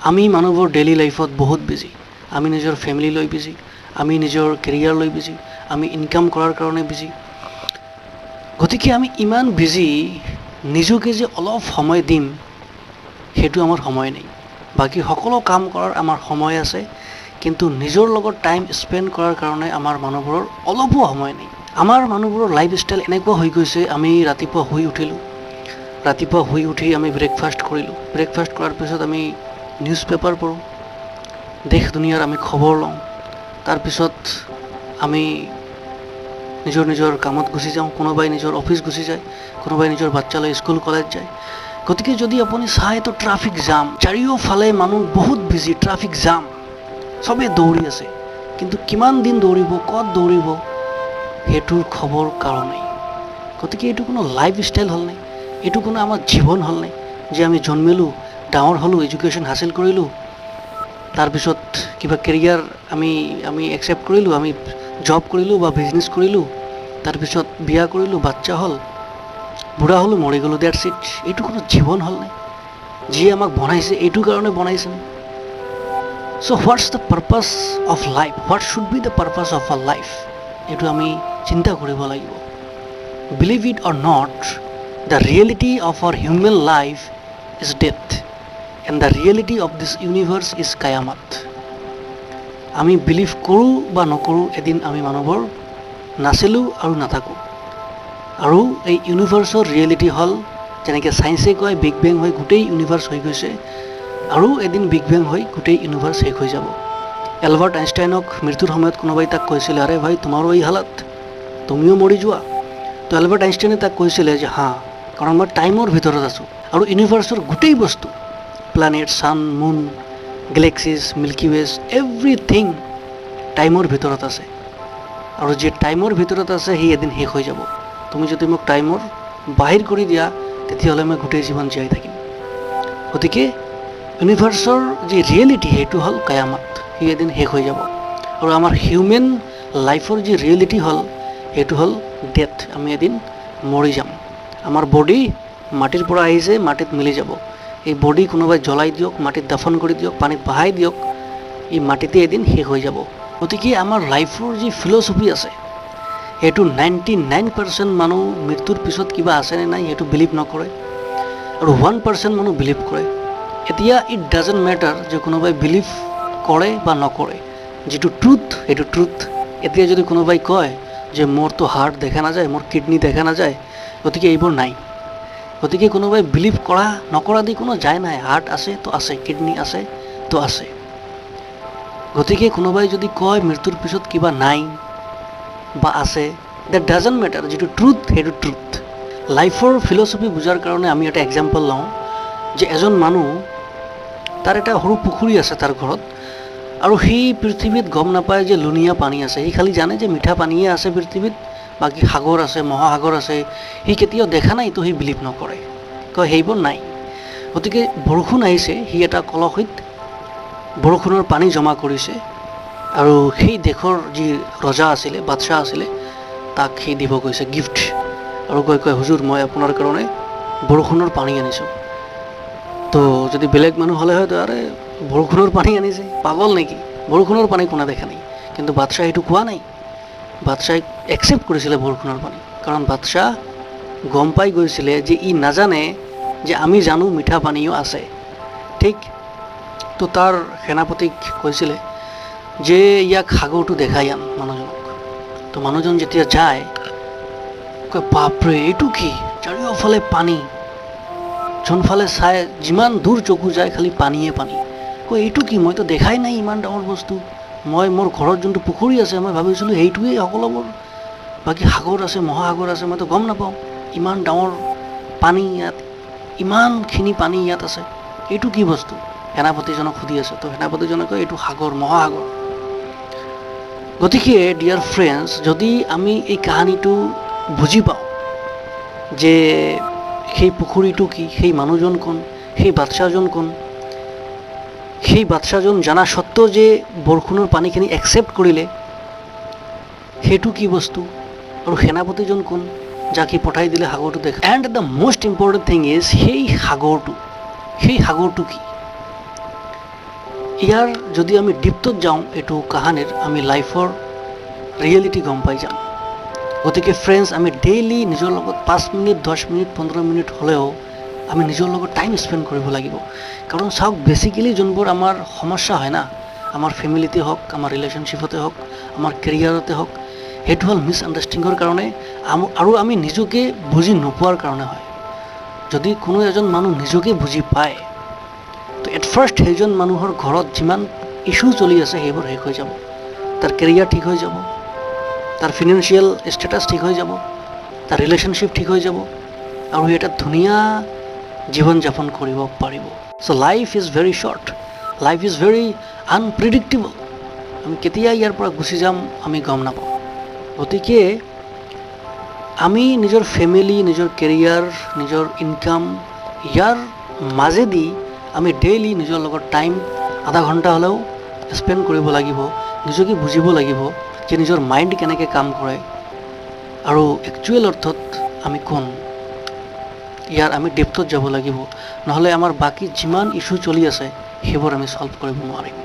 আমি মানুহবোৰ ডেইলি লাইফত বহুত বিজি। আমি নিজৰ ফেমিলি লৈ বিজি, আমি নিজৰ কেৰিয়াৰ লৈ বিজি, আমি ইনকাম কৰাৰ কাৰণে বিজি। গতিকে আমি ইমান বিজি, নিজকে যে অলপ সময় দিম, সেইটো আমাৰ সময় নাই। বাকী সকলো কাম কৰাৰ আমাৰ সময় আছে, কিন্তু নিজৰ লগত টাইম স্পেণ্ড কৰাৰ কাৰণে আমাৰ মানুহবোৰৰ অলপো সময় নাই। আমাৰ মানুহবোৰৰ লাইফ ষ্টাইল এনেকুৱা হৈ গৈছে, আমি ৰাতিপুৱা শুই উঠিলোঁ, ৰাতিপুৱা শুই উঠি আমি ব্ৰেকফাষ্ট কৰিলোঁ, ব্ৰেকফাষ্ট কৰাৰ পিছত আমি নিউজ পেপাৰ পঢ়োঁ, দেশ দুনিয়াৰ আমি খবৰ লওঁ, তাৰপিছত আমি নিজৰ নিজৰ কামত গুচি যাওঁ। কোনোবাই নিজৰ অফিচ গুচি যায়, কোনোবাই নিজৰ বাচ্চালৈ স্কুল কলেজ যায়। গতিকে যদি আপুনি চায় তো ট্ৰাফিক জাম, চাৰিওফালে মানুহ বহুত বিজি, ট্ৰাফিক জাম, চবেই দৌৰি আছে। কিন্তু কিমান দিন দৌৰিব, ক'ত দৌৰিব, সেইটোৰ খবৰ কাৰো নাই। গতিকে এইটো কোনো লাইফ ষ্টাইল হ'ল নাই? এইটো কোনো আমাৰ জীৱন হ'ল নাই যে আমি জন্মিলোঁ, ডাঙৰ হ'লোঁ, এডুকেশ্যন হাচিল কৰিলোঁ, তাৰপিছত কিবা কেৰিয়াৰ আমি একচেপ্ট কৰিলোঁ, আমি জব কৰিলোঁ বা বিজনেছ কৰিলোঁ, তাৰপিছত বিয়া কৰিলোঁ, বাচ্চা হ'ল, বুঢ়া হ'লোঁ, মৰি গ'লোঁ, that's it? এইটো কোনো জীৱন হ'ল নাই? যিয়ে আমাক বনাইছে, এইটো কাৰণে বনাইছে নে? So what's the purpose of life? What should be the purpose of a life? এইটো আমি চিন্তা কৰিব লাগিব। Believe it or not, the reality of our human life is death and the reality of this universe is Qayamat. আমি believe কৰোঁ বা নকৰোঁ, এদিন আমি মানুহবোৰ নাছিলোঁ আৰু নাথাকোঁ। আৰু এই ইউনিভাৰ্চৰ ৰিয়েলিটি হ'ল, যেনেকৈ ছায়েন্সে কয়, বিগ বেং হৈ গোটেই ইউনিভাৰ্চ হৈ গৈছে আৰু এদিন বিগ বেং হৈ গোটেই ইউনিভাৰ্চ শেষ হৈ যাব। এলবাৰ্ট আইনষ্টাইনক মৃত্যুৰ সময়ত কোনোবাই তাক কৈছিলে, "আৰে ভাই, তোমাৰো এই হালাত, তুমিও মৰি যোৱা।" তো এলবাৰ্ট আইনষ্টাইনে তাক কৈছিলে যে হা, কাৰণ মই টাইমৰ ভিতৰত আছোঁ আৰু ইউনিভাৰ্চৰ গোটেই বস্তু, planet, sun, moon, galaxies, Milky Ways, everything টাইমৰ ভিতৰত আছে আৰু যি টাইমৰ ভিতৰত আছে, সি এদিন শেষ হৈ যাব। তুমি যদি মোক টাইমৰ বাহিৰ কৰি দিয়া, তেতিয়াহ'লে মই গোটেই জীৱন জীয়াই থাকিম। গতিকে ইউনিভাৰ্চৰ যি ৰিয়েলিটি, সেইটো হ'ল কায়ামত, সি এদিন শেষ হৈ যাব। আৰু আমাৰ হিউমেন লাইফৰ যি ৰিয়েলিটি হ'ল, সেইটো হ'ল ডেথ। আমি এদিন মৰি যাম। আমাৰ বডি মাটিৰ পৰা আহিছে, মাটিত মিলি যাব। এই বডি কোনোবাই জ্বলাই দিয়ক, মাটিত দাফন কৰি দিয়ক, পানীত বহাই দিয়ক, ই মাটিতে এদিন শেষ হৈ যাব। গতিকে আমাৰ লাইফৰ যি ফিলচফি আছে, সেইটো 99% মানুহ মৃত্যুৰ পিছত কিবা আছেনে নাই, সেইটো বিলিভ নকৰে আৰু 1% মানুহ বিলিভ কৰে। এতিয়া it doesn't matter যে কোনোবাই বিলিভ কৰে বা নকৰে, যিটো ট্ৰুথ, সেইটো ট্ৰুথ। এতিয়া যদি কোনোবাই কয় যে মোৰতো হাৰ্ট দেখা নাযায়, মোৰ কিডনী দেখা নাযায়, গতিকে এইবোৰ নাই। গতিকে কোনোবাই বিলিভ কৰা নকৰা দি কোনো যায় নাই। হাৰ্ট আছে তো আছে, কিডনী আছে তো আছে। গতিকে কোনোবাই যদি কয় মৃত্যুৰ পিছত কিবা নাই বা আছে, that doesn't matter। যিটো ট্ৰুথ, সেইটো ট্ৰুথ। লাইফৰ ফিলচফি বুজাৰ কাৰণে আমি এটা এক্সাম্পল লওঁ যে এজন মানুহ, তাৰ এটা সৰু পুখুৰী আছে তাৰ ঘৰত আৰু সি পৃথিৱীত গম নাপায় যে লুণীয়া পানী আছে। সি খালি জানে যে মিঠা পানীয়ে আছে পৃথিৱীত, বাকী সাগৰ আছে, মহাসাগৰ আছে, সি কেতিয়াও দেখা নাই, তো সি বিলিভ নকৰে, কয় সেইবোৰ নাই। গতিকে বৰষুণ আহিছে, সি এটা কলসিত বৰষুণৰ পানী জমা কৰিছে আৰু সেই দেশৰ যি ৰজা আছিলে, বাদশ্বাহ আছিলে, তাক সি দিব গৈছে গিফ্ট আৰু কয়, "হুজুৰ, মই আপোনাৰ কাৰণে বৰষুণৰ পানী আনিছোঁ।" তো যদি বেলেগ মানুহ হ'লে হয়, তো "আৰে, বৰষুণৰ পানী আনিছে, পাগল নেকি? বৰষুণৰ পানী কোনে দেখা নাই?" কিন্তু বাদশ্বাহ সেইটো কোৱা নাই। বাদশ্বাহে একচেপ্ট কৰিছিলে বৰষুণৰ পানী, কাৰণ বাদশ্বাহ গম পাই গৈছিলে যে ই নাজানে যে আমি জানো মিঠা পানীও আছে। ঠিক তো তাৰ সেনাপতিক কৈছিলে যে ইয়াক সাগৰটো দেখাই আন মানুহজনক। তো মানুহজন যেতিয়া যায়, কয়, "বাপৰে, এইটো কি? চাৰিওফালে পানী, যোনফালে চাই, যিমান দূৰ চকু যায়, খালি পানীয়ে পানী।" কয়, "এইটো কি? মইতো দেখাই নাই ইমান ডাঙৰ বস্তু। মই মোৰ ঘৰত যোনটো পুখুৰী আছে, মই ভাবিছিলোঁ সেইটোৱেই সকলোবোৰ। বাকী সাগৰ আছে, মহাসাগৰ আছে, মইতো গম নাপাওঁ। ইমান ডাঙৰ পানী ইয়াত, ইমানখিনি পানী ইয়াত আছে, এইটো কি বস্তু?" সেনাপতিজনক সুধি আছে। তো সেনাপতিজনে কয়, "এইটো সাগৰ, মহাসাগৰ।" গতিকে ডিয়াৰ ফ্ৰেণ্ডছ, যদি আমি এই কাহিনীটো বুজি পাওঁ যে সেই পুখুৰীটো কি, সেই মানুহজন কোন, সেই বাদশ্বাহজন কোন, সেই বাদশ্বাহজন জনা সত্ত্বেও যে বৰষুণৰ পানীখিনি একচেপ্ট কৰিলে, সেইটো কি বস্তু, আৰু সেনাপতিজন কোন যাক সি পঠাই দিলে সাগৰটো দেখা, and the most important thing is সেই সাগৰটো কি? ইয়াৰ যদি আমি ডিপটোত যাওঁ এইটো কাহানীৰ, আমি লাইফৰ ৰিয়েলিটি গম পাই যাম। গতিকে ফ্ৰেণ্ডছ, আমি ডেইলি নিজৰ লগত 5 মিনিট, 10 মিনিট, 15 মিনিট হ'লেও আমি নিজৰ লগত টাইম স্পেণ্ড কৰিব লাগিব। কাৰণ চাওক, বেচিকেলি যোনবোৰ আমাৰ সমস্যা হয় না, আমাৰ ফেমিলিতে হওক, আমাৰ ৰিলেশ্যনশ্বিপতে হওক, আমাৰ কেৰিয়াৰতে হওক, সেইটো হ'ল মিছ আণ্ডাৰষ্টেণ্ডিঙৰ কাৰণে আৰু আমি নিজকে বুজি নোপোৱাৰ কাৰণে হয়। যদি কোনো এজন মানুহ নিজকে বুজি পায়, তো এট ফাৰ্ষ্ট সেইজন মানুহৰ ঘৰত যিমান ইছ্যু চলি আছে সেইবোৰ শেষ হৈ যাব, তাৰ কেৰিয়াৰ ঠিক হৈ যাব, তাৰ ফিনেন্সিয়েল ষ্টেটাছ ঠিক হৈ যাব, তাৰ ৰিলেশ্যনশ্বিপ ঠিক হৈ যাব আৰু সি এটা ধুনীয়া জীৱন যাপন কৰিব পাৰিব। So life is very short, life is very unpredictable. আমি কেতিয়া ইয়াৰ পৰা গুচি যাম আমি গম নাপাওঁ। গতিকে আমি নিজৰ ফেমিলি, নিজৰ কেৰিয়াৰ, নিজৰ ইনকাম, ইয়াৰ মাজেদি আমি ডেইলি নিজৰ লগত টাইম আধা ঘণ্টা হ'লেও স্পেণ্ড কৰিব লাগিব, নিজকে বুজিব লাগিব যে নিজৰ মাইণ্ড কেনেকৈ কাম কৰে আৰু একচুৱেল অৰ্থত আমি কোন, ইয়াৰ আমি ডেপথত যাব লাগিব। নহ'লে আমাৰ বাকী যিমান ইছ্যু চলি আছে সেইবোৰ আমি ছল্ভ কৰিব নোৱাৰিম।